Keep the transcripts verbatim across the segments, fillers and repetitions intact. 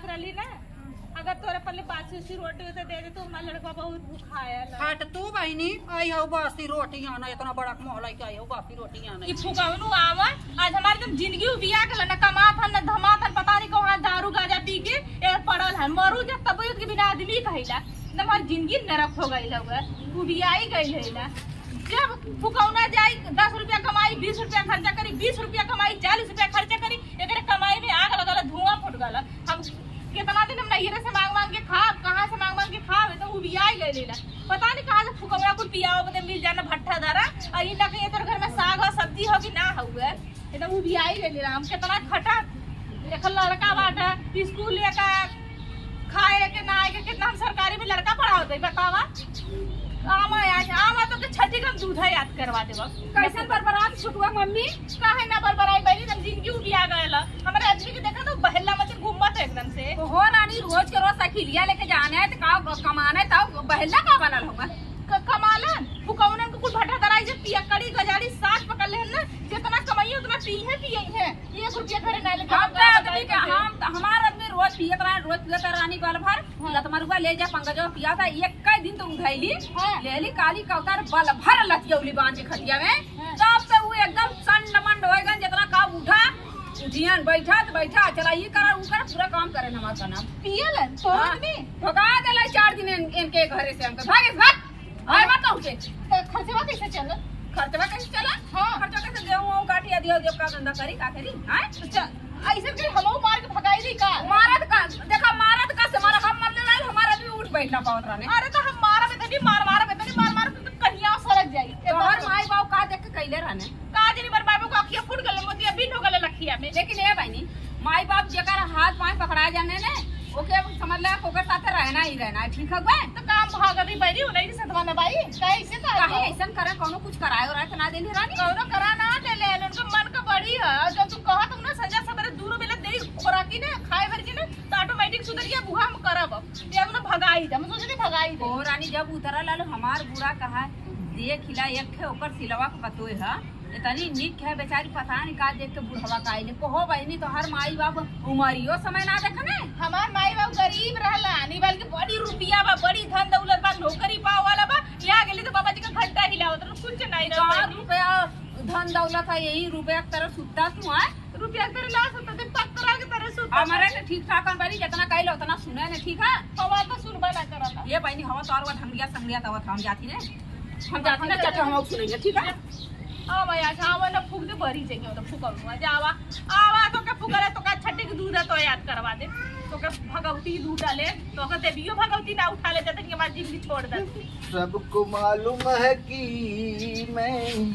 रहली ना, अगर तोरे पल्ले बासी उसी रोटी होते दे दे तो हमारा लड़का बहुत भूखायल है। हट तू बहिनी, आई हो बासी रोटी आना, इतना बड़ा मोहल्ला के आई हो बासी रोटी आना। ई फुकौनू आवा, आज हमार एकदम जिंदगी उबिया गेल, न कमात हन, न धमात हन, पता नहीं कहाँ दारू गांजा पी के ए पड़ल हन। मरू जब तबीयत के बिना आदमी कहिला, एकदम हमार जिंदगी नरक हो गइल हउवे, उबियाई गइल है ना। जब फुकौना जाई, दस रुपया कमाई, बीस रुपया खर्चा करी, बीस रुपया कमाई, चालीस रुपया खर्चा करी, एकरे कमाई में आग लगल, धुआं फूट गल। हम कितना दिन हम नैहरे से मांग मांग के खाब, कहाँ से मांग मांग के खाब, एकदम उबियाई गइल है ना। पता नहीं कहाँ से फुकौना कुल पियावे बदे मिल जाना भट्ठा धरा, और ई ना कहिए तोर घर में साग हो, सब्जी हो कि ना हउवे। एकदम उबियाई गइल रहा, हम कितना खटा, एक लड़का बाटे, स्कूल लेके खाए के ना आए के, कितना हम सरकारी में लड़का पढ़ावत हई, बतावा। आवा आज, आवा तो के छठी का दूध है याद करवा देबा। कैसन बरबरात छुटुआ मम्मी? काहे ना बरबराई बहिनी, एकदम जिंदगी उबिया गयल। हमारे आदमी के देखा तो बहला मचन घूमत है एकदम से। हो रानी, रोज के रोज साइकिलिया लेके जाने है तो का कमाने, तो बहला का बनल होगा? क-, कमालन, फुकौनन के कुल भट्ठा धराई, जे पियक्कड़ी, गजाड़ी, साँच पकड़ लेहन ना, जितना कमाइए उतना पीहे पियइहे। एक रुपया घरे ना लेके हम तो आदमी के, हम तो, हमार आदमी रोज पियत रहे, रोज पियत रहे रानी बाल भर। हाँ। लतमरुआ ले जा, पंकजवा पिया था, एक दिन तो उधैली, हाँ। लेली काली का उतार बल भर लतियौली बांध के खटिया में। हाँ। तब से वो एकदम संड मंड हो गए, जितना का उठा, उठियन, बैठा तो बैठा, चला ये करा, वो करा, पूरा काम करे हमार का नाम। पियलन, तो हाँ। आदमी? भगा देला चार दिन इन-, इनके घरे से हमके, भाग इस, भाग। आए मत कहूँ के। तो खर्चवा कैसे चला? खर्चवा कैसे चला? हाँ। खर्चवा कैसे, गेहूं वहूं काटी, अदियो, अदियो का धंधा करी, का करी? हाँ? तो चल, ऐसे फिर हमहू मार के भगाई दी का? मारत का, देखा, मारत का से मारा, हम मरले रहे, हमारा भी उठ बैठ ना पावत रहने। अरे तो हम मारा में तनी मार, मारा में तनी मार, मार, तू तो कहिया सरक जाई। तोहर माई बाप का देख के कैले रहने? का जनी बर बाबू का अखिया फूट गले, मोतिया बिन हो गले लखिया में। लेकिन ए बहिनी, माई बाप जेकर हाथ पाँव पकड़ा जाने ने, ओके समझ ले, ओकर साथे रहना ही रहना है, ठीक है बे? तो काम भाग अभी बरी हो नहीं सतवा ना बाई, काहे ऐसे का काहे बा? ऐसन करे, कौनो कुछ कराए हो रहा है तो ना देली रानी? कौनो करा ना देले, उनके मन का बड़ी है, और जब तू कहा तुम ना संजा सबेरे दूर बेला दे खोराकी ना, खाए भर के ना, तो automatic सुधर गया, बुहा हम करब, ये हम ना भगाई दे, हम सोचने भगाई दे। ओ रानी, जब उतरा लालो हमार बुरा कहा, देख हिला एक ठे ओकर सिलवा के पतोय है, इतनी निक है बेचारी, पता नहीं का देख के बुढ़वा का आइले। कहो बहिनी, तोहर माई बाप उमरियो समय ना देखने। हमार माई बाप गरीब रहला, नहीं बल्कि बड़ी रुपया बा, बड़ी धन दौलत बा, नौकरी पावे वाला बा। यहाँ गेली तो बाबा जी का घंटा हिलावत रहो, कुछ नहीं रहो चार बहिनी। रुपया धन दौलत है, यही रुपया की तरह सुत्ता तू आए। रुपया की तरह ना सुत्ता, तू पत्थरा की तरह सुत्ता। हमारे से ठीक ठाक हम बनी, जितना कहिला उतना सुने ने, ठीक है? हमार तो सुनबा ना करता। ये बहिनी, हवा तो और वो ढंगिया संगड़िया तवत हम जाती ने। हम जाती ना, चाचा, हम और सुनेंगे, ठीक है? हाँ भैया, अच्छा, आवा ना, फूक दे, बरी जाएंगे, मतलब, फूका हुआ, जा, आवा, आवा, तो के फूका ले, तो का छठी के दूध है, तो याद करवा दे, तो के भगवती दूध डाले, तो के देवियो भगवती ना उठा ले, जतन के बाद जिंदगी छोड़ दे। सबको मालूम है कि मैं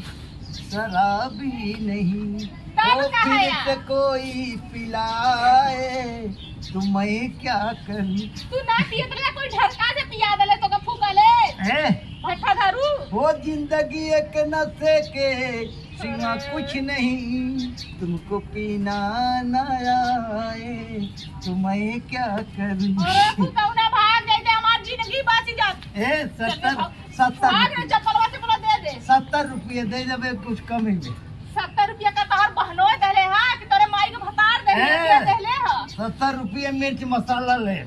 शराबी नहीं, तब वो का है फिर यार? से कोई पिलाए, तो मैं क्या करूं? तू ना पियत रहे, कोई ढरका से पिया देले, तो के फूका ले। ए, भट्ठा दारू। वो जिंदगी एक नशे के सिवा कुछ नहीं, तुमको पीना ना आए, तो मैं क्या करूं? अरे, तू कौना भाग जाए, हमार जिंदगी बाची जात। ए, सत्तर, चल, भाग। सत्तर भाग रे, रुपये। चप्पलवा, चप्पलवा दे दे। सत्तर रुपये दे देबे, कुछ कम ही में। सत्तर रुपया का तोहर बहनोय देले हा कि तोरे माई के भतार देले, ए, दे देले हा? सत्तर रुपये मिर्च मसाला ले।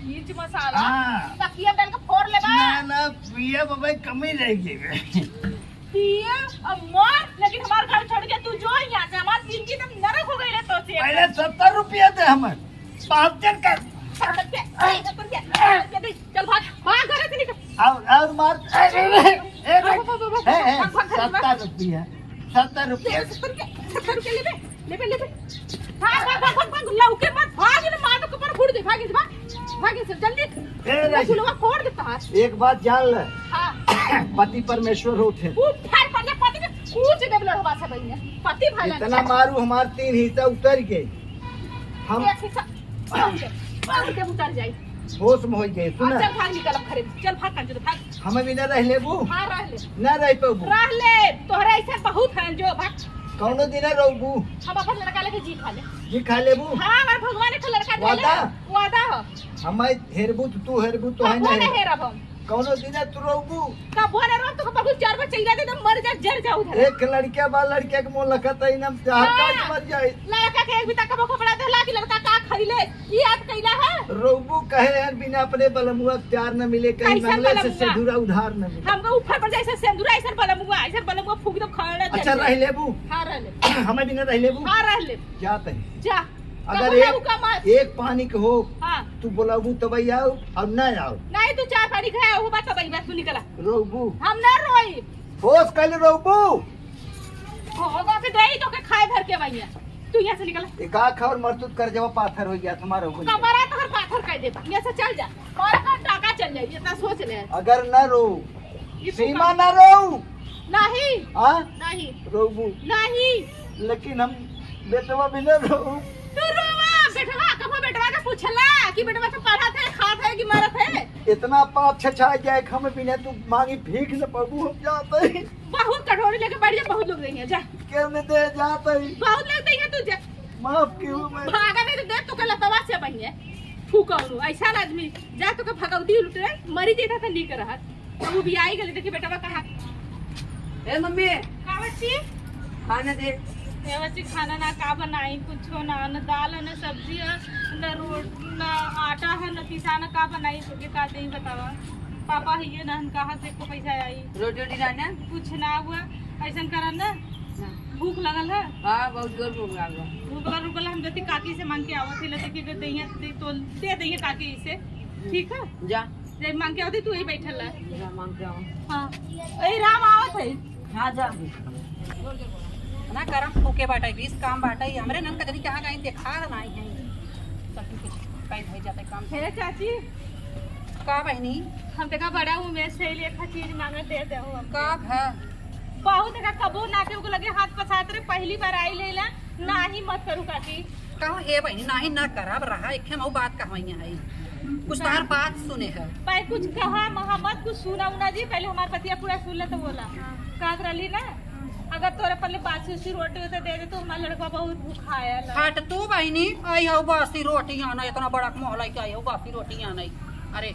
मिर्च मसाला? हाँ। तकिया डाल के फोड़ लेबा? ना, ना, पिए बाबा कमी रह गई। पिए अब मर, लेकिन हमार घर छोड़ के तू जो यहाँ से, हमार जिंदगी एकदम नरक हो गई रे तो से। पहले सत्तर रुपया दे हमें, पाँच दिन का। सत्तर रुपया, सत्तर रुपया, सत्तर रुपया दे। चल भाग, भाग घर से निकल। और, और मार, ए, ए, ए, ए, ए, भाग, भाग, भाग, भाग, ए, ए, भाग, भाग, भाग, भाग। सत्तर रुपया, सत्तर रुपया। सत्तर रुपया, सत्तर रुपया लेबे, लेबे, लेबे। भाग, भाग, भाग, भाग, भाग, लौके मत, भाग, इन्हें मार दो, कपड़ फूट दे, भाग, भाग, भाग, जल्दी। ए, मैं नहीं। झुलवा फोड़ देता है। एक बात जान ले। हाँ। पति परमेश्वर होते हैं। वो फाड़, फाड़ ले, पति के कूच देब लड़वा से बहिने। पति भाला इतना मारू, हमार तीन हिस्सा उतर गए। हम एक हिस्सा, उतर जाई। होश में हो गए, सुन। अब चल भाग, निकल अब घरे से। चल भाग, कंजूर भाग। हमें भी ना रह लेबू? हाँ, रह ले। ना रह पेबू? रह ले, तोहरा ऐसा बहुत है, जो भाग। कौनो दिन रहबू? हम अपन लड़का लेके जी खा ले। जी खा लेबू? हाँ, हमारे भगवान एक लड़का दे ले। वादा? वादा हो। हमें हेरबू तो तू हेरबू, तो है कबो नहीं। ना हेरब हम। कौनो दिन तू रहबू? कबो ना रहब, तो कबो चार बार चल जाते, तो मर जा, जर जा उधर। एक लड़का बा, लड़का के मुँह लखत है, इनम से हर हाँ। काज मर जाए। लड़का के एक भी तक कबो कपड़ा देला कि लड़का का खरीले, ई याद कैला है? रोबू कहे हैं, बिना अपने बलमुआ के प्यार न मिले, कहीं कैसन मंगले से बलमुआ? सेंदूरा उधार न मिले। हमका ऊपर पर जैसे सेंदूरा, ऐसन बलमुआ, ऐसन बलमुआ फूंक दो, खड़ा अच्छा, जल रह जाए। लेबू? हाँ, रह ले। हमें बिना रह लेबू? हाँ, रह ले। जात है। जा। अगर कहूँ ना एक, रुका मत। एक पानी के हो, हाँ। तू बोलाबू तबई आओ और ना आओ। नहीं, तू चाय पानी खाए, वो बात तबई बस, तू निकला। रोबू। हम ना रोई। होश कर ले रोबू। होगा के देई तो के खाए भर के भैया। तू यहाँ से निकल। एक आँख और मरतूत कर जब पाथर हो गया तुम्हारा हो गया। कमरा तोहर पाथर कर दे। यहाँ से चल जा। और का टाका चल जाए, इतना सोच ले। अगर ना रो, ये तू सीमा का ना रो। नहीं। हाँ? नहीं। रोबू। नहीं। लेकिन हम बेटवा भी ना रो। तू रोवा, बेटवा, कबो बेटवा के पूछला कि बेटवा तो पढ़त है, खात है कि मरत है? इतना पाप छछा जाए कि हमें बिना तू मांगी भीख न पाबू, हम जाते हैं। बहुत कटोरी लेके बैठ जा, बहुत लोग देंगे, जा। केहू ने दे जात है। बहुत लोग देंगे, तू जा। माफ कियो मैं। भागा नहीं तो दे, तू के लतवा से बहिए। फूकौनु, ऐसा आदमी, जा तो के भगवती उल्टे, मरी जेता तो नीक रहत। अब वो भी आई गली, देखी बेटवा कहाँ। ए मम्मी। का बच्ची? खाना दे। ए बच्ची, खाना ना का बनाई, कुछो ना, न दाल है, न सब्जी है, न रोट, न आटा है, न पिसा, न का बनाई, तो के का देई बतावा। पापा है ये ना, हम कहाँ से एको पैसा आई? रोटी वोटी ना ना? कुछ ना हुआ, ऐसन करन ना। ना। भूख लगल है? हाँ, बहुत जोर भूख लागल। भूख लगल, रुकल, हम जति काकी से मांग के आवत है, लेते के दे दइया, दे तो, दे दइया काकी से, ठीक है? जा। जब मांग के आवत है, तू यही बैठल रह। जा, मांग के आओ। हाँ। ए, राम आवत है। हाँ, जा। ना करम फूके बाटे, बीस काम बाटे, हमरे नन कजरी कहाँ गई, देखा नहीं है। सब कुछ कई भई जाते काम। हे चाची। का बहिनी? हम देखा बड़ा उमेश से लेखा चीज मांगे दे दे हो हमके। का भा? बहुत देखा कबो ना के ओके लगे हाथ पसारत रहे, पहली बार आई लेला, ना ही मत करू काकी। कहो हे बहिनी, ना ही ना करब रहा, एक हम बात कहवैया है। कुछ तार बात सुने है। भाई कुछ कहा महा मत, कुछ सुना उना जी, पहले हमार बतिया पूरा सुन ले तो बोला। हाँ। कहत रहली ना, अगर तोरे पल्ले बासी उसी रोटी होते दे दे, तो हमार लड़का बहुत भूखायल है। हट तू बहिनी, आई हो बासी रोटी आना, इतना बड़ा मोहल्ला के आई हो बासी रोटी आना। अरे,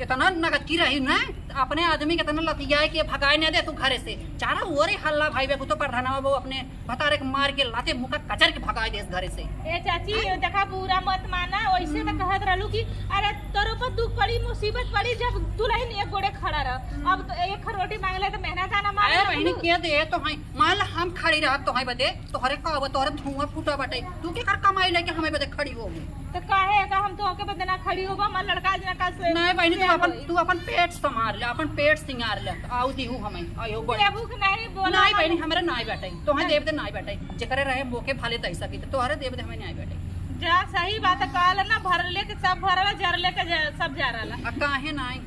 इतना नगद की रही ना, अपने आदमी के इतना लतियाए के भगाए ना दे तू घरे से। चारा ओरे हल्ला भाई बे, तू तो प्रधानवा बहू अपने भतारे के मार के लाते मुका कचर के भगाए देस घरे से। ए चाची, हैं? ये देखा बुरा मत माना, वैसे तो कहत रहलू कि अरे तोर ऊपर दुख पड़ी, मुसीबत पड़ी, जब दुल्हन एक गोड़े खड़ा रह। अब तो एक रोटी मांगले तो मेहनत आना मारे अरे लगलू। बहिनी, के दे तो है, मान ला हम खड़ी रहत तो है बदे, तोहरे का अब तोहरे धुआं फूटा बाटे, तू के कर कमाई लेके हमें बदे खड़ी हो गई? तो काहे का हम तोहके बदे ना खड़ी होबा, हमार लड़का आज ना काल से नहीं बहिनी, तू से अपन, होई। तू अपन पेट संभाल ले, अपन पेट सिंगार ले, आऊ दिहू हमें, आयो बड़ी। देबू के नहीं बोला नहीं हम। बहिनी, हमरा नाई बाटे, तोहे नहीं। देब दे नाई बाटे, जेकरे रहे मोके भले दे सकी, तो तोहरे देब दे हमें नाई बाटे। जा, सही बात है, कहल ना, भरले के सब भरला, जरले के ज-, सब जरला। आ काहे नाई?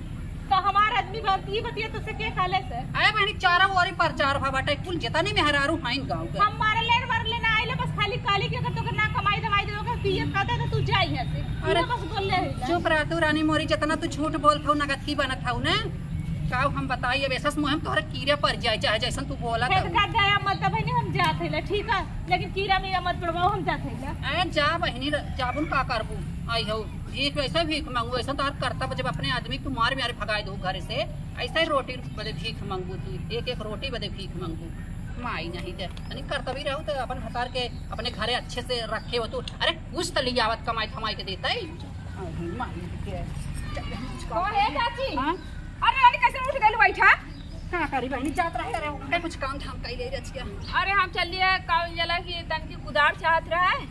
तो हमार आदमी भर, ई बतिया तो से के कहले से? अरे बहिनी, चारों ओरी प्रचार भा बाटे, कुल जितनी मेहरारू हईन गाँव के। हम मारले, मारले ना आइले, बस खाली काली के अगर तोके ना कमाई धमाई देवे के, तो ये कहते तो तू जा यहाँ से। अरे, ये बस बोलले है। चुप रह तू रानी मोरी, जितना तू झूठ बोलत हऊ, नगद की बनत हऊ ना। का हम बताई, अब ऐसा मुँह हम तोहरे कीड़ा पड़ जाए, चाहे जैसन तू बोला खेत तो। का दया मत बहिनी, हम जात है, ठीक है? लेकिन कीड़ा मीड़ा मत पड़वाओ, हम जात है। अरे जा बहिनी, जाबुन का करबू? आई हो, भीख वैसे भीख मांगू, ऐसा तो हर करतब, जब अपने आदमी को मार मारे भगाए दो घरे से, ऐसे ही रोटी बदे भीख मांगू तू, एक एक रोटी बदे भीख मांगू। माई नहीं दे, तनी करतबी रहू तो अपन भतार के अपने घरे अच्छे से रखे हो तू। अरे कुछ तो ले आवत कमाई धमाई के देता ही। अरे माई के। ओ हे चाची। हाँ? अरे रानी कैसे उठ गइल बैठा? का करी बहिनी, जात रहे, अरे उनका कुछ काम धाम कई ले रचिया। अरे हम चल लिए, का जला कि तनकी कुदार चाहत रहे।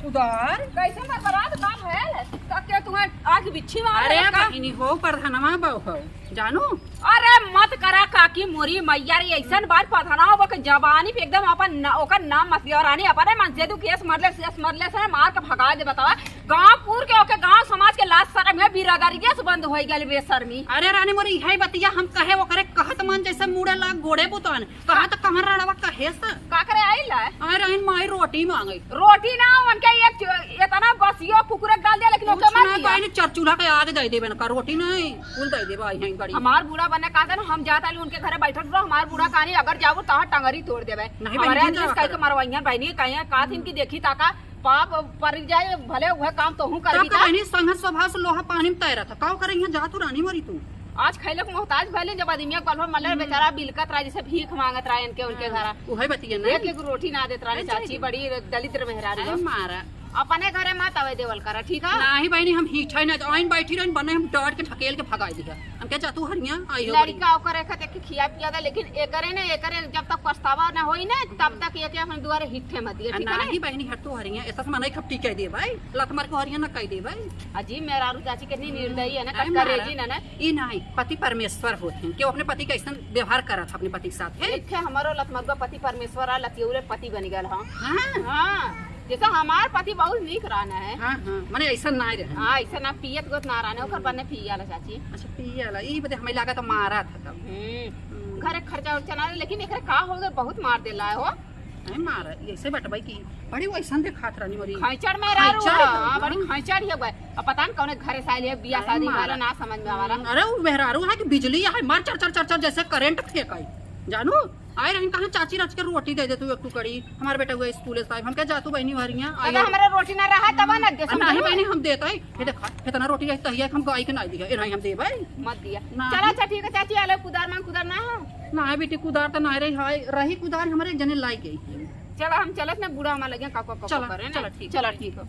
कुदार? कैसे बरबरात काम है? का के तुम्हें आग बिच्छी मार अरे रखा? बहिनी हो, प्रधानवा बहू हो, जानू? अरे मत करा काकी मोरी मैया रे, ऐसन बात प्रधानवा बहू के जबानी पे एकदम अपन ना, ओकर नाम मसिया रानी अपने मन से तू केस मरले, केस मरले से मार के भगा दे बतावा। गांव पूर के ओके गांव समाज के लाज शरम है, बिरादरिये से बंद होई गल बेशर्मी। अरे रानी मोरी, इहे बतिया हम कहे ओकरे कहत मन जैसे मुड़े लाग गोड़े बुतन। कहा तो कहाँ रड़वा कहे से? का करे आइल है? अरे रानी माई रोटी मांगे। रोटी ना, उनके एक च-, इतना बसियो कुकुरे डाल दिया, लेकिन ओके कुछ मार ना, दिया। बहनी चरचूल्हा के आग दे देबे ना, रोटी नहीं, फूल दे देबे, आई हैं गड़ी। हमार बूढ़ा बने कहा था ना, हम जाता उनके घरे बैठल रहो, हमार बूढ़ा कहानी अगर जाबो तो टंगरी तोड़ देबे। नहीं बहनी, हमारे जिंदा अंजलिस कह के रहो। मरवाइया बहनी, कहीं कहा थी कि देखी ताका पाप पड़ जाए, भले वह काम तो हूँ तब करबी का का? बहनी संघत स्वभाव से लोहा पानी में तैरत है। का करे यहाँ जा तू रानी मरी तू? आज खैले के मोहताज भले जब आदमिया कलवा मले हम्म। बेचारा बिलकत रहा, जैसे भीख मांगत रहा इनके उनके हाँ, घरा। उहे बतिया ना। एक एक रोटी ना देत रहा अरे चाची, जाइए। बड़ी दलिद्र मेहरारू अरे बा। मारा। अपने घरे मत आवे देवल करा, ठीक है? नाही बहिनी, हम हिठै ना, आइन बैठी रहिन, बने हम डांट के ढकेल के भगाई दिया। हम कहे, "जा तू हरिया, आई हो बड़ी।" लड़िका ओकर एक देख के खिया पिया दे, लेकिन एकरे ने, एकरे जब तक पछतावा ना होई ना, तब तक एके अपने दुआरे हिठे मत दिया, ठीक है ना? नाही बहिनी, हट तू हरिया, ऐसा से मनई खपटी कह दे भाई, लत मार के हरिया ना कह दे भाई। अजी, मेहरारू चाची कितनी निर्दयी है ना, अरे कटकरेजी मारा। ना, ना। ई नाही, पति परमेश्वर होत हैं, कि वो अपने पति का ऐसा व्यवहार करत है अपने पति के साथ, है? एक ठे हमारो लतमरुआ पति परमेश्वर आ, लतियौरे पति बन गल, हाँ। हाँ। हाँ। जैसे हमार पति बहुत नीक रहना है। हाँ, हाँ, मने ऐसा ना रहे। हाँ, ऐसा ना पियत गोत ना रहना, ओकर बने पियाला चाची। अच्छा, पियाला, ई बदे हमें लगा तो मारा था तब। हम्म। हम्म। घर के खर्चा उर्चा ना रहे, लेकिन एकरे का हो गए, बहुत मार देला है हो। नहीं मारा, ऐसे बटवाई की बड़ी वैसन देखात रहनी मोरी। खैचड़ में रहू खैचड़ है, है, हाँ, बड़ी हाँ। खैचड़ ही है। अब पता न कौने घरे से आइल है, बियाह अरे शादी मारा। वाला ना समझ में आवाला। हम्म, अरे वो मेहरारू है कि बिजली है, मार चर चर चर चर जैसे करंट फेंकाई। जानू, आए रही कहाँ चाची रच के रोटी दे दे तू एक टुकड़ी, हमारे बेटा हुआ स्कूल से आए, हम क्या जा तू बहनी हरिया, आई अगर हो। हमारे रोटी ना रहा तब ना दे, अरे नहीं समझ में? बहनी, हम देता है, ये देखा, इतना रोटी रही तहिया हम गाय के ना दिया, ये नहीं हम देबै। मत दिया। ना। चला, अच्छा, ठीक है, चाची, आले कुदार मांग, कुदार ना है। ना बेटी, कुदार तो ना रही है, रही कुदार हमारे एक जने लाई गई है। चला, हम चलत ना, बूढ़ा हमारे लगे काको काको चला, करे ना। चला, ठीक चला, है। ठीक है।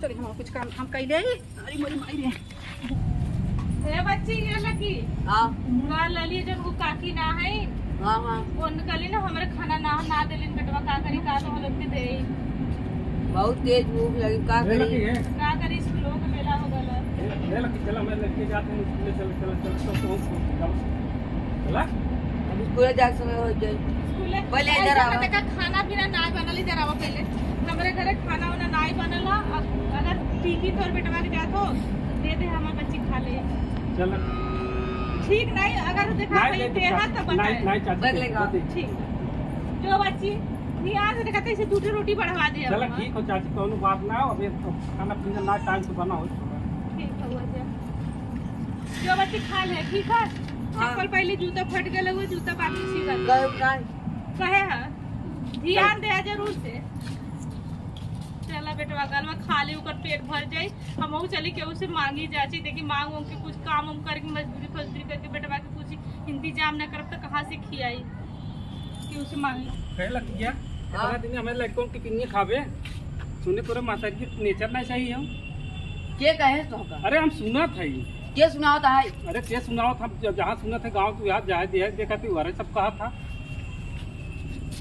चलिए, हम कुछ काम, काम कर ले। अरे, मोरी माई रे। ए बच्ची, ये लकी। हाँ। मुड़ा ललिए जन वो काकी ना है। हाँ, हाँ। वो निकली ना, हमारे खाना ना, ना देलिन बेटवा, का करी, का तो हम लोग के दे। बहुत तेज भूख लगी, का ये लकी करी? है। का करी, स्कूलों के बेला हो गल। ये, ये लकी, चला, मैं लेके जाते हैं, स्कूल चल, चल, चल, चल, चल, चल, चल। चला? अब स्कूल जाके समय हो जाए। स्कूल पहले इधर ऐसा आवा। पता का खाना पीना ना बनल, इधर आवा पहले। हमरे घरे खाना वाना ना बनल है। अ-, अगर पीकी तोर बेटवा के जात हो, दे दे, हमार बच्ची खा ले। चला। ठीक नहीं, अगर देखा नहीं, भाई नहीं, देहा चाची, तो बताए। नहीं, नहीं, चाची, बदलेगा। बदले। ठीक। जो बच्ची, नहीं आज देखा तो इसे दो रोटी बढ़वा दे चला, अब। ठीक हो चाची, कौनो बात ना हो, अबे तो खाना पीना ना टाइम से बना हो। ठीक है, हुआ जा। जो बच्ची खा ले, ठीक है? हाँ। चप्पल पहले जूता फट गए, वो जूता बाद में सीधा। गए, गए। कहे है, ध्यान दे जरूर से। चला बेटवा, गलवा खा ले, ओकर पेट भर जाई। हमहू चली केहू से मांगी जाची, देखी मांग उंग के कुछ काम उम करके, मजदूरी फजदूरी करके बेटवा के कुछ इंतजाम न करब त कहाँ से खियाई? केहू से मांगी। कहे लग गया, हाँ। इतना दिन हमारे लड़कों की पिन्नी खावे, सुने तोरे माता जी की नेचर ना सही है। के कहे तोहका? अरे हम सुना था ही। के सुनावत है? अरे के सुनावत, हम ज-, जहाँ सुना था गाँव तू याद जाए दे, देखा तू अरे सब कहा था।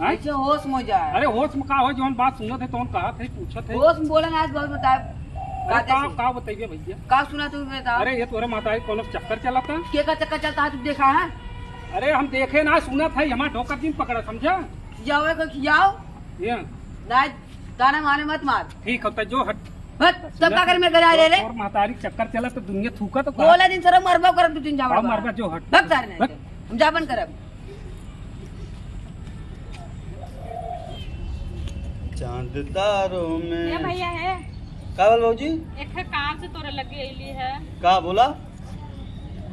हाँ? ऐसे होश में जाए। अरे होश में का हो, जौन बात सुनत है, तौन कहत है, पूछत है। होश में बोले ना, आज बहुत बताए। अरे का का, दे? का बताइए भैया? का सुना तू बता? अरे ये तोरे माता के कोनो चक्कर चलत है? के का चक्कर चलता है, तू देखा है? अरे हम देखे ना, सुनत है, हमार ढोकर जिन पकड़ा, समझा? जाओ, एक खियाओ। ये। ना, ताना मारे मत मार। ठीक है, तो जो हट। हट, तब का कर मेरे घर आ रहे रे? और महतारी चक्कर चला तो दुनिया थूका तो का? बोला दिन सर मरबो करब दो तीन जावड़ अब बा। मरबा जो हट। भग सारे नहीं हट। तो। हम जाबन करब। चांद तारों में। ये भैया है। का बोल भौजी? एक ठे काम से तोरे लगे अइली है। का बोला?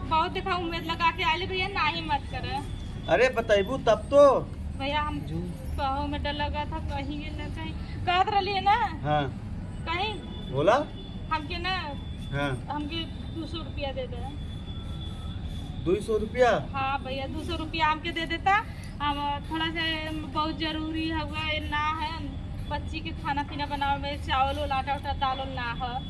बहुत देखा उम्मीद लगा के आइली भैया, नाही मत करे। अरे बताइबू तब तो। भैया हम जू। कहो में डर लगा था, कहीं ना कहीं कहत रहली है ना। हाँ। कहीं। बोला? हमके ना, हाँ। हमके दो सौ रुपया दे दे। दो सौ रुपया? हाँ भैया, दो सौ रुपया हमके दे देता। हम थोड़ा सा बहुत जरूरी हवे, ना है बच्ची के खाना पीना बनावे में, चावल उल, आटा उटा, दाल उल ना है।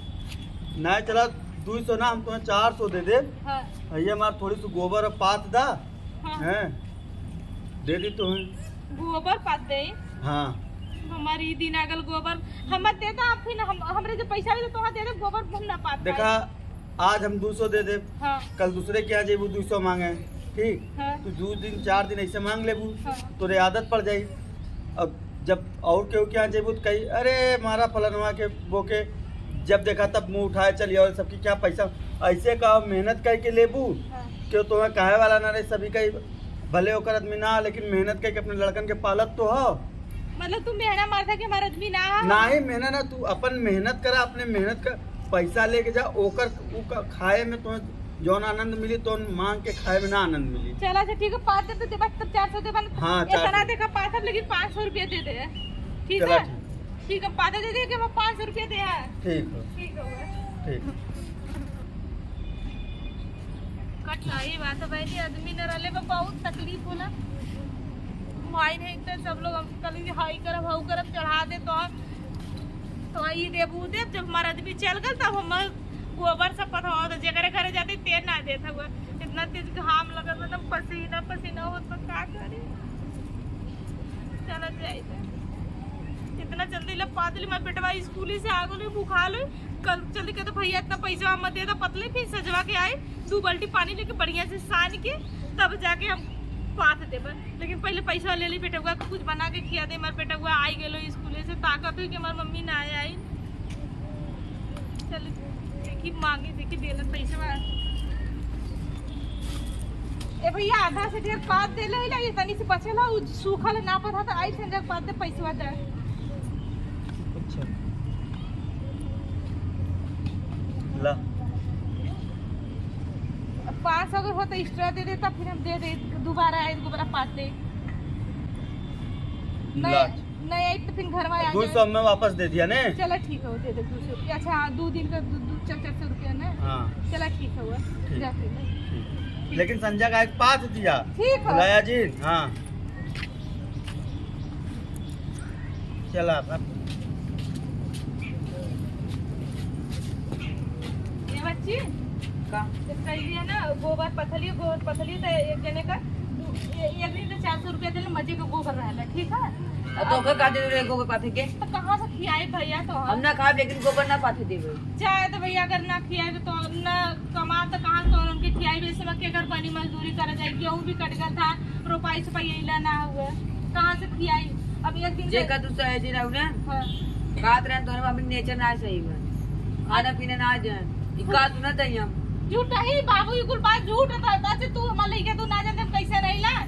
ना चला, दो सौ ना, हम तुम्हें चार सौ दे दे। हाँ। भैया हमार थोड़ी सी गोबर और पात दा। हाँ। हैं? दे दी तुम्हें। गोबर पात दे? हाँ। हमार ई दिन आगल गोबर, हम देता, फिर हम, हमरे जो पैसा भी तो तोहा दे दे, गोबर हम ना पात देखा, पाए। आज हम दो सौ दे दे, हाँ। कल दूसरे के यहाँ जेबू दो सौ मांगे, ठीक? हाँ। तू दो दिन, चार दिन ऐसे मांग लेबू, हाँ। तोरे आदत पड़ जाई। अब जब और केहू के यहाँ जेबू तो कही, "अरे, मारा फलनवा के बोके, जब देखा तब मुंह उठाए चली आओ, सबकी क्या पैसा?" ऐसे का मेहनत करके लेबू, हाँ। केहू तुम्हें कहे वाला ना रहे, सभी कही, भले ओकर आदमी ना, लेकिन मेहनत करके अपने लड़कन के पालत तो हो। मतलब तू मेहना मारता कि हमार आदमी ना हो? नाही, मेहना ना, तू अपन मेहनत करा, अपने मेहनत का पैसा लेके जा, ओकर, उ का, खाए में तुम्हें जौन आनंद मिली, तौन मांग के खाए में ना आनंद मिली। चला, अच्छा, ठीक है, पाँच दिन तो देबा, तब चार सौ देबा ना। हाँ, इतना चार सौ। देखा, पाँच सौ, लेकिन पाँच सौ रुपया दे दे, ठीक चला, है? ठीक। ठीक है, पाँच सौ दे दे, कि हम पाँच सौ रुपया दे है। ठीक है। ठीक है, हुआ। ठीक। कठिनाई बात है बहनी, आदमी न रहले पर बहुत तकलीफ होला। माई नहीं तो सब लोग हम कल हाई करब, हाउ करब, चढ़ा दे तो हम तो ई देब, ऊ देब, जब हमार आदमी चल गल, तब हम गोबर सब पथवा, तो जेकरे घरे जाते, ते ना देत हुआ। इतना तेज घाम लगत बा, एकदम पसीना पसीना होत बा, का करी? चलत जाई तो। इतना जल्दी ले पादली, हमार बेटवा स्कूली से आ गलो, भूखा लो। कल चल के तो भैया इतना पैसा मत दे दो, पतले फिर सजवा के आए, दो बाल्टी पानी लेके बढ़िया से सान के तब जाके हम पाथ देबे। लेकिन पहले पैसा ले ली, बेटवा के कुछ बना के खिया दे। हमार बेटवा आई गेलो स्कूले से, ताकत हुई कि हमार मम्मी ना आए आई। चल देखी, मांगी देखी, देलन पैसा। ए भैया, आधा से ढेर पात देले होइला, ये तनी से बचल ह, उ सूखल ना पता, तो आई संजय पात दे पैसवा दे। अच्छा। ला। अब पाँच सौ अगर हो तो extra दे देता, फिर हम दे दे, दोबारा आए, दोबारा पात दे। नहीं, ला। नहीं आई तो फिर घर में आ दो सौ जाए। में वापस दे दिया ने। चला ठीक है, वो दे दे दो सौ रुपया। अच्छा, हाँ, दो दिन का दो, दो, चार, चार सौ रुपया ना। हाँ। चला ठीक है, वो ठीक। जाते हैं। ठीक। लेकिन संजय का एक पात दिया। ठीक है। बुलाया जी, हाँ। चला, अब। ए बच्ची, का? जब कह दिया ना, गोबर पथली, गोबर पथली, तो एक जने का दू-, ए-, एक दिन तो चार सौ रुपया देले, मजे के गोबर रहला, ठीक है? अब तो ओकर का दे रहे गोबर पाथे के? तो कहाँ से खियाई भैया तो हम? हम ना खाब, लेकिन गोबर ना पाथे देबे। चाहे तो भैया, अगर ना खियाई तो ना कमा तो कहाँ से उनके खियाई? वैसे में के घर पानी मजदूरी करे जाए, गेहूँ भी कट गल था, रोपाई सपाई अइला ना हुआ, कहाँ से खियाई? अब एक दिन जेका तू सहेजी रहू ना, हाँ। कहत रहन तोहरे मम्मी के nature ना सही बा, खाना पीना ना जान, ई का सुनत हई हम? झूठ ही बाबू, ई कुल बात झूठ है, तो तू हमार लइका तू ना जानते हम कैसे रहिला?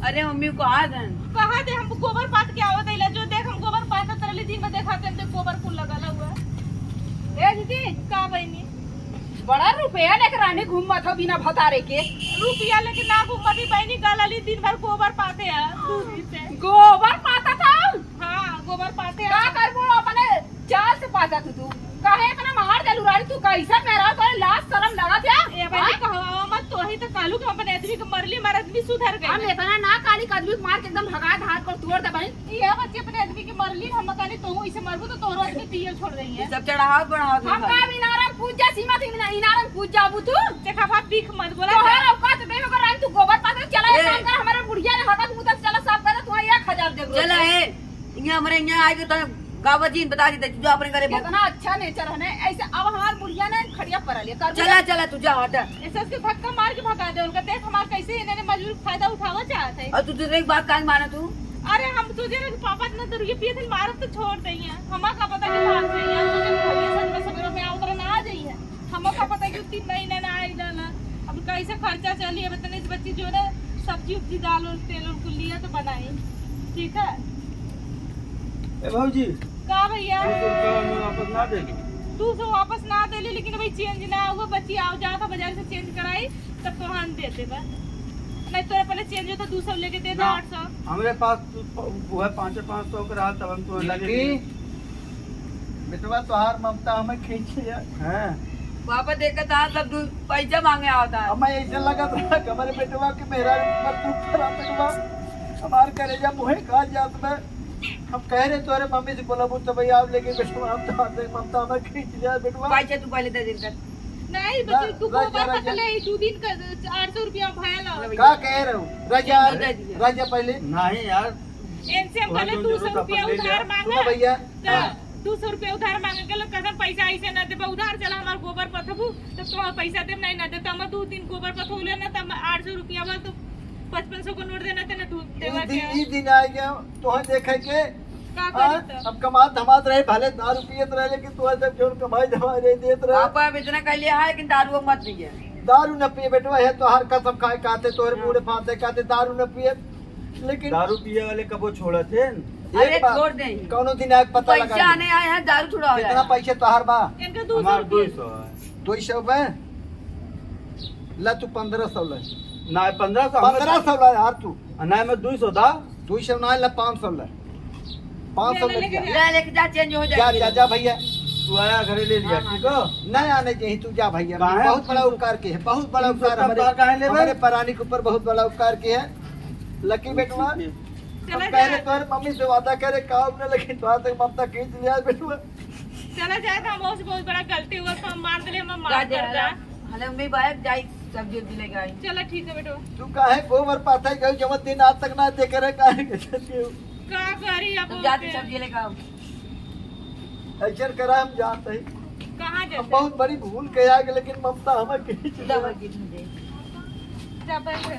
अरे मम्मी को कहा दन। कहा दे हम गोबर पाथ के आवत हइला, जो देख हम गोबर पाथत रहली, दिन में देखाते हम देख गोबर कुल लगल हुआ। ए दीदी, का बहिनी? बड़ा रुपया लेके रानी घूमत हो बिना भतारे के। रुपया लेके ना घूमत ही बहिनी, गलली दिन भर गोबर पाथे है, दू दिन से। गोबर पाथत हो? हाँ, गोबर पाथे का है। करबो अपने चाल से पाथत तू? काहे इतना मार देलू रानी, तू कैसन मेहरारू, तोरे लाज शरम लगत है? ए बहिनी, हाँ? कहवा मत, तोही तो कहलू कि हम अपने आदमी के मरली, हमार आदमी सुधर गए। हम इतना ना काली के आदमी के मार के एकदम भगा धार कर तोड़ दे बहिन। ये बच्ची अपने आदमी के मरली, हम कहली तोहू इसे मरबू तो तोहरो आदमी पियल छोड़ देइहैं। ये सब चढ़ावत बढ़ावत हम नहीं का खाई। इनारम पूजा सीमा थी, इनारम पूजा बुतू। देखा बाप, भीख मत बोला। तोहर औकात नहीं होकर रानी, तू गोबर पाथत चला, एक ए। काम कर, हमारे बुढ़िया ने हकत मुतत चला, साफ कर, तुम्हारा एक हजार दे चला है। इहाँ हमरे इहाँ आइके तो गावा जी बता दी, तू जा अपने घरे बहुत। कितना अच्छा nature है ना, ऐसे अब हमार बुढ़िया ना खड़िया पर ले कर चला, चला, तू जा, हटा। ऐसे उसके धक्का मार के भगा दे उनका। देख हमार कैसे इन्होंने मजबूरी फायदा उठावा चाहत है। और तू दूसरे की बात काहे माना तू? अरे हम तुझे ना पापा इतना दरुए पिए थे, मारब तो छोड़ देइहैं। हमार का पता कि भाग जाइहैं, हम तुझे भैया संग में सवेरे में आओ, उतरा ना आ जाइहैं। हमका पता कि तीन महीना ना आइला ना, अब कैसे खर्चा चली? अब इतने से बच्ची जो ना सब्जी उब्जी, दाल उल, तेल उल कुल लिया तो बनाई, ठीक है? ए भौजी, का भैया? दो सौ रुपया हमें वापस ना देली? दो सौ वापस ना देली, लेकिन भाई change ना हुआ, बच्ची आओ जात है बाजार से change कराई, तब तो हम दे देबा। नहीं तो पहले change हो तो दो सौ लेके दे दे, ना, आठ सौ। हमरे पास तो प-, वो है पाँचे पाँच सौ के रहा, तब हम तो लगे निकी, बेटवा, तोहार ममता हमें खींच लिया। हाँ। पापा देखत आ, सब दू पैसा मांगे आवता है। हमें ऐसे लगत रहा कि हमारे बेटवा के मेहरारू पर दुख पड़ा, बेटवा हमार करेजा मुहे खा जात में। हम कह रहे तोरे मम्मी से बोला, "बुत भैया आप लेके बेटवा, हम तो आते, ममता हमें खींच लिया बेटवा।" पैसा तू पहले दे दिन तक। नहीं, ना, बच्ची, तू रह जा, गोबर रह जा। पथले ही दू दिन का आठ सौ रुपया भाया ला। का कह रहे हो? रह जा, दे दिया। रह जा पहले। नहीं यार, इनसे हम वहाँ कहले जो दो सौ जरूरत रुपया अपन ले उधार लिया। मांगा। सुनो भैया। तो हाँ। दो सौ रुपया उधार मांगे के लोग कहते, "पैसा ऐसे ना देबा उधार, चला हमार गोबर पथबू, तो तुम्हारा पैसा देब, नहीं ना देब।" तो हम दो दिन गोबर पथौले ना, तो हम आठ सौ रुपया बा, तो पचपन सौ को नोट देना थे ना, तू देवा ई दिन, के। ई दिन आ गया, तोहे देखे के। का हाँ, करी तो? अब कमात धमात रहे, भले दारू पियत रहे, लेकिन तोहे सब जोन कमाई धमाई रहे, देत रहे। पापा अब इतना कह लिया है, लेकिन दारू अब मत पिए। दारू न पिए बेटवा, है तोहार कसम खाए खाते, तोहरे हाँ। बूढ़े फांसे खाते, दारू न पिए। लेकिन दारू पिए वाले कबो छोड़त हैं? अरे एक बात, छोड़ दे। कौनो दिन आके पता लगा पैसा ले। आने आए हैं, दारू छुड़ावे कितना आए हैं। पैसे तोहार बा? इनका दो सौ हमार रुपये। दो सौ है। दो सौ बा? ला तू पन्द्रह सौ ले। ना, पन्द्रह सौ हमें पन्द्रह सौ ला यार तू। आ, ना, मैं दो सौ दा। दो सौ ना, ला पाँच सौ ले। पाँच सौ ले ले, ले लेके जा। जा। ले लेके जा, change हो जा, जाएगी। जा, जा भैया। तू आया घरे ले लिया, हाँ, ठीक हो? हाँ। नहीं आने चाहिए, तू जा भैया। काहे? बहुत बड़ा उपकार के है, बहुत बड़ा तीन सौ उपकार का हमारे, उपकार काहे लेबे? हमारे परानी के ऊपर बहुत बड़ा उपकार के है। लकी बेटवा, चला हम कह रहे जा। तोहरे मम्मी से वादा करे काम न, लेकिन तोहरा तक ममता खींच लिया बेटुआ। चला जाए तो हम बहुत, बहुत बड़ा गलती हुआ, तो हम मान ले, हम माफ कर दे। हले मम्मी बाहर जाई, सब्जी उब्जी लेके आई। चला ठीक है बेटुआ। तू काहे गोबर पाथा गई, जवन दिन आज तक ना देखे रहे, काहे के चल गई? का करी अब तुम जाते उनके? सब्जी लेके आओ। ऐसन करा हम जात है। कहाँ हम जाते? बहुत बड़ी भूल के आगे, लेकिन ममता हमें खींच ले। डबल किडनी दे। डबल है।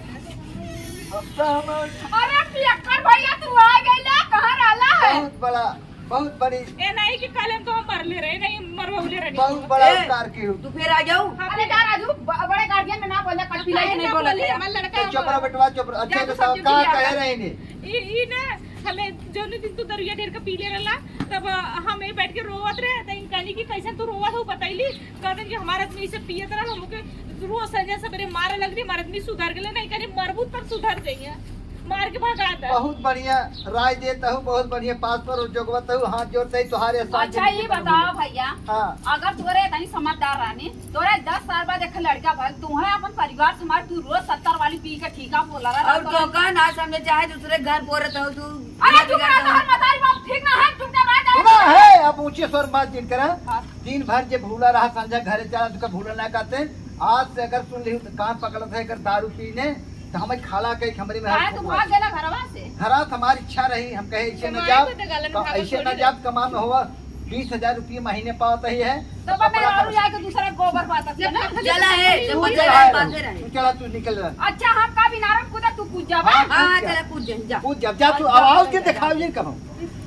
ममता हमें अरे पियक्कड़ भैया, तू आ गइला, कहाँ रहला है? बहुत बड़ा, बहुत बड़ी। ए नहीं कि कल हम तो मरले रहे, नहीं मरवले रहे। बहुत बड़ा ए, उपकार की हो। तू फिर आ जाऊ। हाँ, अरे जा राजू, ब-, बड़े गार्जियन में ना बोल जा, कट पिलाई नहीं बोला। हमारा लड़का तो चुप रहा बेटवा, चुप रहा। अच्छा बताओ, कहाँ कह रहे हैं? ई, ई ना, हमें जौने दिन तू दरुइया ढेर के पी ले रहला, तब, अ, हम यहीं बैठ के रोवत रहे, त इनका नहीं कि कैसे तू रोवत हो, बतैली, कहते कि हमारा आदमी इसे पियत रहल, हमके रोज संझा सबेरे मारे लगली, हमारा आदमी सुधर गेले, नहीं कहली मरबू तब सुधर जइहे, मार के भगा दे। बहुत बढ़िया राय देत हूँ, बहुत बढ़िया पास पर जोगवत हूँ, हाथ जोड़ते ही तोहारे साथ अच्छा, जिंदगी ये भर बताओ भैया, हाँ। अगर तोरे इतनी समझदार रहनी, तोरे दस साल बाद एक लड़का भल, तुहे अपन परिवार संभाल, तू रोज सत्तर वाली पी के ठीका बोला रहा और तो। धोखा ना समझे, चाहे दूसरे घर बोलत हो तू। अरे चुप रह, तोहर मतारी बाप ठीक ना है, चुपचाप रह जा। सुना है, अब ऊंचे स्वर मत जिन करा। हाँ। दिन भर जे भूला रहा, संझा घरे चला, तुका भूला ना कहते। आज से अगर सुन लिहू तो कान पकड़त है, अगर दारू पीने तो हमें खाला के कमरे में काहे हाथ तू फुकवा भाग दे। गेला घरवा से? घरा से हमारी इच्छा रही, हम कहे ऐसे न तुम्हारे जाओ, को तो गलन तो भागो ऐसे न थोड़ी जाओ, कमा में हुआ बीस हजार रुपये महीने पावत ही है। तो बा मेरा और जाके दूसरा गोबर पाता है ना। चला है, जब तू चला चला है, बांधे रहे। तू चला, तू निकल रहा। अच्छा, हम का बिनारम कूदा, तू कूद जा बा। हाँ, हाँ, कूद जा। चला कूद जा, जा। कूद जा, जा तू, अब आओ के दिखाओ ये कहो।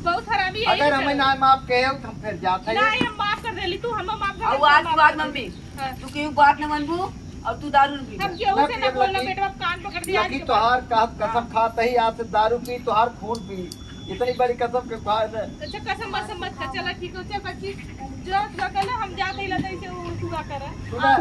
बहुत हरामी है अगर ये हमें सब। ना माफ कहे हो, तो हम फिर जाते हैं। नहीं, हम माफ कर देली, तू हम माफ कर अब देली, आज हम के बाद माफ कर मम्मी, देली। हाँ। तू केहू बात न मनबू और तू दारू न पीबू। हम केहू ना से ना पियब बोलना लकी। बेटवा, कान पकड़ दिया आज लकी के बाद। तोहार कह-, कसम हाँ। खात ही आज से दारू पी, तोहार खून पी। इतनी बड़ी कसम के खा दे। अच्छा, कसम वसम मत खा, चला ठीक हो, चल बच्ची, जो, जो कहले हम जाते ही लता इसे वो पूरा करा। सुना, हाँ।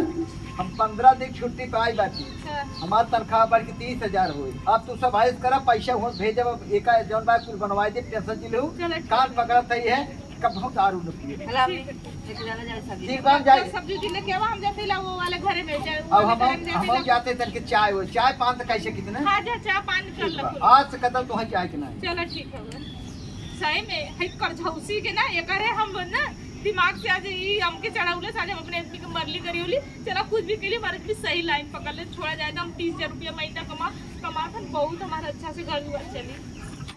हम पन्द्रह दिन छुट्टी पाई बाटी। हाँ। हमार तनख्वाह बढ़ के तीस हजार होई। अब तू सब ऐश करा, पैसा हुआ भेजब, अब एका जौन बा कुल बनवाई दे, टेंशन जिन लेहू। चला ठीक कान है। पकड़त ही है। कबहूँ दारू न पिए। भला ठीक। एक जना जाए सब्जी। ठीक बा, हम जाए। सब्जी उब्जी लेके आवा, हम जाते ला वो वाले घरे में जाए, वो अब वाले हम, घरे में जाते हम ला। जाते तन के चाय हो, चाय पान तो कैसे कितने? हाँ, जा, चाय पान कर ठीक लो बा। कुल। आज से कतल तुम्हें चाय के नहीं। चलो ठीक है। सही में, है करझौसी के ना, ये करे हम ना, दिमाग से आज ई हमके चढ़ाउले, आज हम अपने आदमी के मरली करी होली। चलो कुछ भी के लिए हमारे भी सही लाइन पकड़ ले, छोड़ा जाए तो हम तीस हजार रुपया महीना कमा, कमा थन बहुत हमारा अच्छा से घर दुआर चली।